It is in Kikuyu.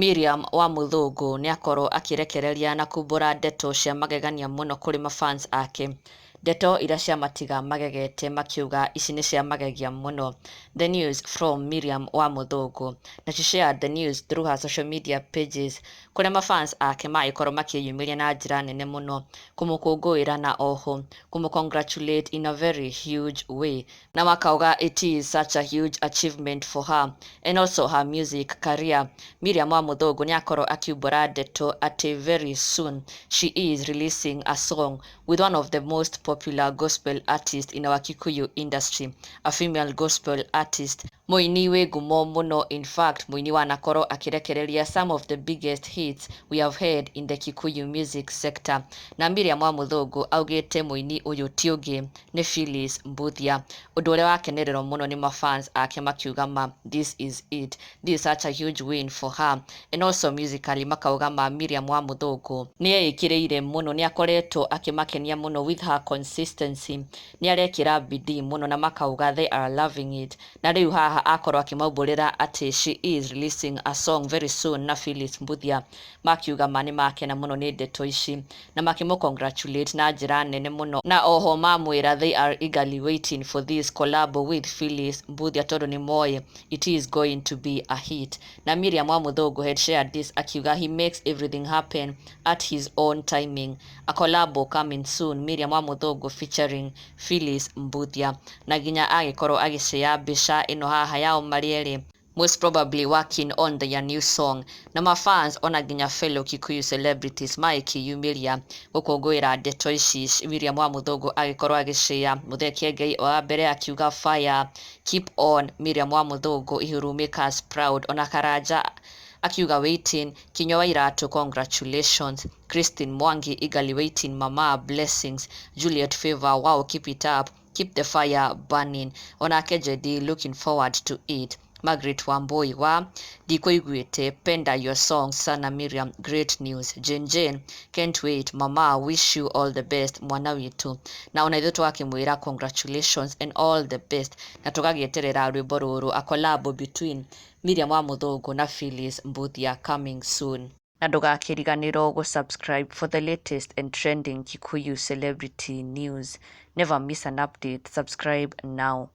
Miriam wa Mũthũngũ nĩakorwo akĩrekereria na kumbũra ndeto cia magegania mũno kũrĩ mafans ake. Ndeto iria ciamatiga magegete makiuga ici nĩ cia magegia mũno. The news from Miriam wa Mũthũngũ. Na she shared the news through her social media pages kũrĩa mafans ake magĩkorwo makĩyumĩria na njĩra nene mũno kũmũkũngũĩra na oho kũmũ congratulate in a very huge way, na makauga it is such a huge achievement for her and also her music career. Miriam wa Mũthũngũ nĩakorwo akiumbũra ndeto atĩ very soon she is releasing a song with one of the most popular gospel artists in our Kikuyu industry, a female gospel artist, mũini wĩ ngumo mũno. In fact, mũini wanakorwo akĩrekereria some of the biggest hits we have had in the Kikuyu music sector. Na Miriam wa Mũthũngũ augĩte mũini ũyũ ti ũngĩ nĩ Phyllis Mbuthia, ũndũ ũrĩa wakenererwo mũno nĩ mafans ake makiuga ma this is it, this is such a huge win for her and also musically. Makauga ma Miriam wa Mũthũngũ nĩ eĩkĩrĩire mũno, nĩ akoretwo akĩmakenia mũno with her consistency, nĩ arekĩra bidii mũno na makauga they are loving it. Na rĩu haha akorwo akĩmaumbũrĩra atĩ she is releasing a song very soon na Phyllis Mbuthia, makiuga ma nĩ makena mũno nĩ ndeto ici na makĩmũ congratulate na njĩra nene mũno, na oho mamwĩra they are eagerly waiting for this collab with Phyllis Mbuthia tondũ nĩ moĩ it is going to be a hit. Na Miriam wa Mũthũngũ had shared this akiuga, "He makes everything happen at his own timing. A collab coming soon, Miriam wa Mũthũngũ featuring Phyllis Mbuthia." Na nginya agĩkorwo agĩshare mbica ĩno haha yao marĩ erĩ, most probably working on their new song. Na mafans ona nginya fellow Kikuyu celebrities magĩkĩyumĩria gũkũngũĩra ndeto ici Miriam wa Mũthũngũ agĩkorwo agĩshare. Muthee Kiengei wa mbere akiuga, "Fire, keep on Miriam wa Mũthũngũ, Ihuru make us proud." Ona Karanja akiuga, "Waiting." Kinyua wa Iratu, "Congratulations." Christine Mwangi, "Eagerly waiting mama, blessings." Juliet Favor, "Wow, keep it up, keep the fire burning." Onake JD, "Looking forward to it." Margaret Wambui wa ndikũiguĩte, "Penda your song sana Miriam, great news." Jane Jane, "Can't wait mama, wish you all the best mwana witũ." Na ona ithuĩ tũgakĩmwĩra congratulations and all the best, na tũgagĩeterera rwĩmbo rũrũ, a collab between Miriam wa Mũthũngũ na Phyllis Mbuthia, coming soon. Na ndũgakĩriganĩrwo gũ-subscribe for the latest and trending Kikuyu celebrity news. Never miss an update. Subscribe now.